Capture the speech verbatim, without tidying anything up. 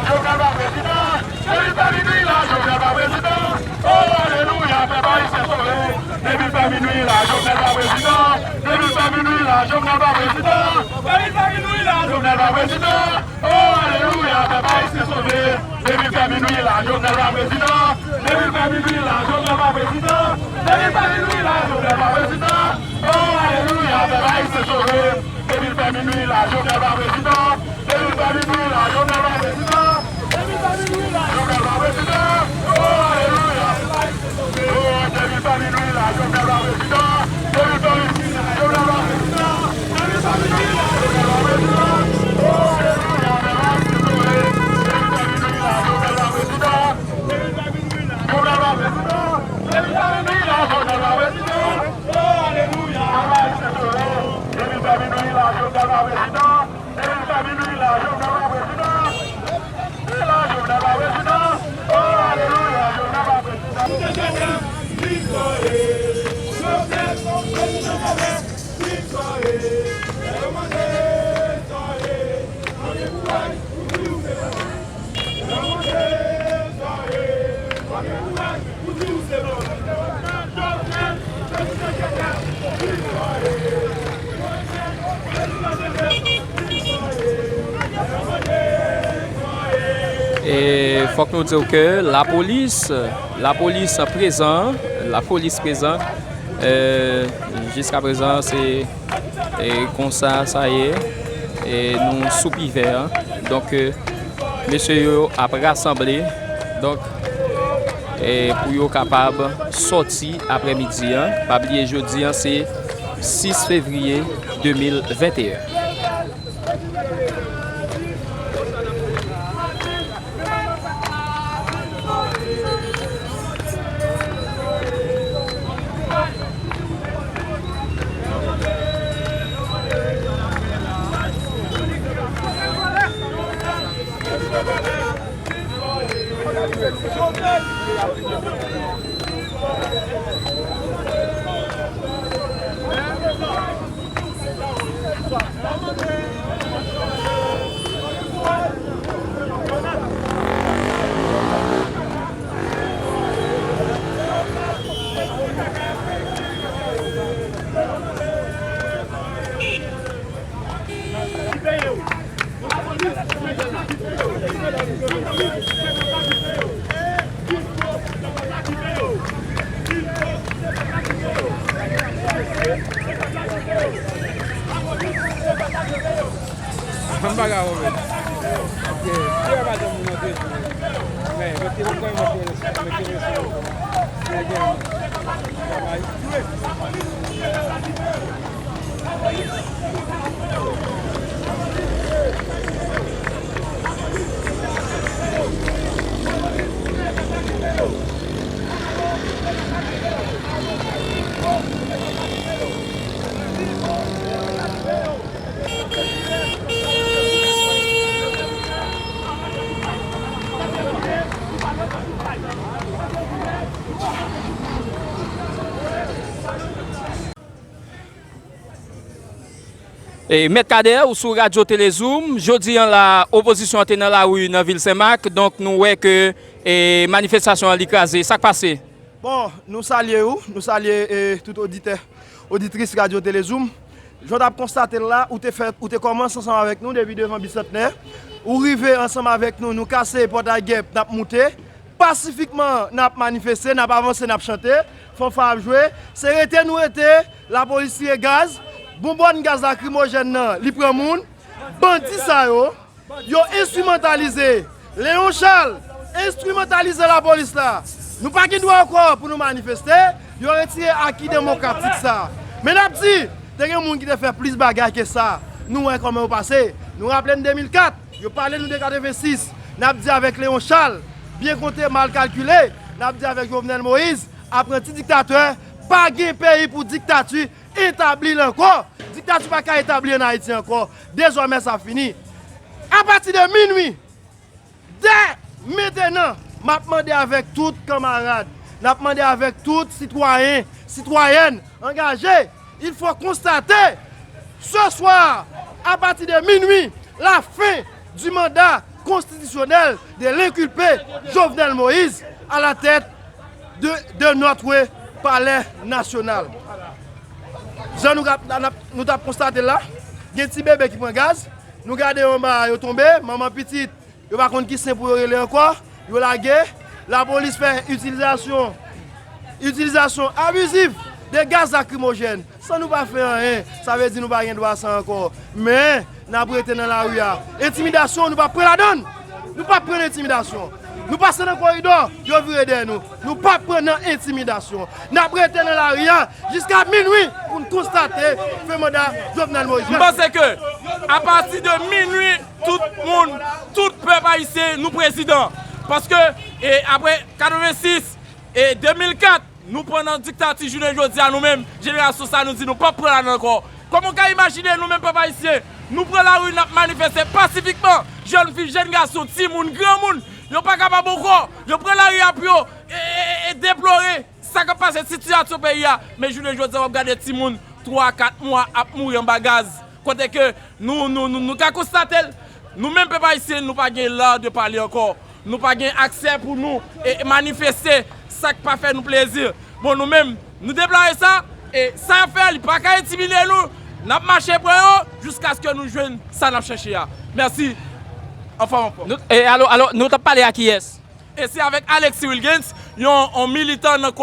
Jovenel pa prezidan! Depi l pa vin wi la, Jovenel pa prezidan! Oh, alelouya, pèp ayisyen sove! Depi l pa vin wi la, Jovenel pa prezidan! Depi l pa vin wi la, Jovenel pa prezidan! Depi l pa vin wi la, Jovenel pa prezidan! Oh, alelouya, pèp ayisyen sove! Depi l pa vin wi la, Jovenel pa prezidan! Depi l pa vin wi la, Jovenel pa prezidan! Depi l pa vin wi la, Jovenel pa prezidan! Oh, alelouya, pèp ayisyen sove! Depi l fè minui la, Jovenel pa prezidan. Depi l fè minui la, Jovenel pa prezidan. Depi l fè minui la, Jovenel pa prezidan. Oh, alelouya. Oh, depi l fè minui la, Jovenel pa prezidan. Depi l fè minui la, Jovenel pa prezidan. Depi l fè minui la, Jovenel pa prezidan. Oh, alelouya. Depi l fè minui la, Jovenel pa prezidan. Depi l fè minui la, Jovenel pa prezidan. Depi l fè minui la, Jovenel pa prezidan. Oh, alelouya. Depi l fè minui la, Jovenel pa prezidan. Depi l fè minui la, Jovenel pa prezidan. Jovenel pa prezidan. Oh, alelouya, Jovenel pa prezidan. E fòk nou di w ke lapolis, lapolis prezan, lapolis prezan, e, jiska prezan se, e, konsa sa ye, e, nou sou pi vè an. Donk, e, mesye yo ap rasanble, donk, e, pou yo kapab sòti aprèmidi an. Pa bliye jodi an se sis fevriye de mil venteyen. Bann bagay ou menm. Ok, si yo pa janm vin antre tou. Men, mete yo kay mete yo, mete yo sou. Nèg yo travay. E, Mèt Kadè, ou sou Radyo Telezoom. Jodi an la, opozisyon an te nan lari nan vil Senmak. Donk, nou wè ke, e, manifestasyon an li kraze. Sa k pase? Bon, nou salye ou, nou salye, e, tout oditè, oditris Radyo Telezoom. Jan w t ap konstate l la, ou te fè, ou te kòmanse ansanm avèk nou depi devan Bisantnè. Ou rive ansanm avèk nou, nou kase pòtay gèp, n ap moute. Pasifikman, n ap manifeste, n ap avanse, n ap chante. Fanfa ap jwe. Se rete nou rete, lapolis tire gaz. Bonbòn gaz lakrimojèn nan, li pran moun. Bandi sa yo, yo enstrimantalize Leon Charles, enstrimantalize lapolis la. Nou pa gen dwa ankò pou nou manifeste. Yo retire aki demokratik sa. Men n ap di, te gen moun ki te fè plis bagay ke sa. Nou wè kòman yo pase. Nou raple n de mil kat, Yo pale nou de katrevensis, n ap di avèk Léon Charles, byen konte, mal kalkile, n ap di avèk Jovenel Moïse, apranti diktatè, pa gen peyi pou diktati etabli l ankò. Diktati pa ka etabli ann Ayiti ankò. Dezòmè sa fini. Apati de minwi, dè mentenan, m ap mande avèk tout kanmarad, n ap mande avèk tout sitwayen, sitwayèn angaje, il faut constater ce soir, à partir de minuit, la fin du mandat constitutionnel de l'inculpé Jovenel Moïse à la tête de, de notre palais national. Jan nou, nou t ap konstate la, gen ti bebe ki pran gaz, nou gade anba yo tonbe, manman pitit, yo pa konn ki sen pou yo rele ankò, yo lage, lapolis fè itilizasyon, itilizasyon abiziv de gaz lakrimojèn, san nou pa fè anyen, sa vle di nou pa gen dwa sa ankò. Men, n ap rete nan lari a. Entimidasyon, nou p ap pran ladan l. Nou p ap pran nan entimidasyon. Nou pase nan koridò, yo vire dèyè nou. Nou p ap pran nan entimidasyon. N ap rete nan lari a jiska minwi pou n konstate fen manda Jovenel Moïse. M panse ke apati de minwi, tout moun, tout pèp ayisyen, nou prezidan. Paske, e, apre katrevensis e de mil kat, nou pran nan diktati jounen jodi a, nou menm, jenerasyon sa, nou di nou p ap pran ladan ankò. Kòman w ka imajine nou menm pèp ayisyen, nou pran lari, n ap manifeste pasifikman, jèn fi, jèn gason, timoun, granmoun, yo pa kapab ankò, yo pran lari a pou yo, e, e, e, e deplore sa k ap pase, sitiyasyon peyi a. Men jounen jodi a, w ap gade timoun twa, kat mwa ap mouri anba gaz. Kote ke nou, nou, nou, nou ka konstate l, nou menm pèp ayisyen, nou pa gen l'art de parler ankò. Nou pa gen aksè pou nou, e, manifeste sa k pa fè nou plezi. Bon, nou menm, nou deplore sa, e sa y ap fè a, li pa ka entimide nou. N ap mache pran yo jiskaske nou jwenn sa n ap chèche a. Mèsi. Anfòm, anfòm. Nou, e, alo, alo, nou t ap pale a kiyès? E se avèk Alexis Wilgens, yon, yon militan nan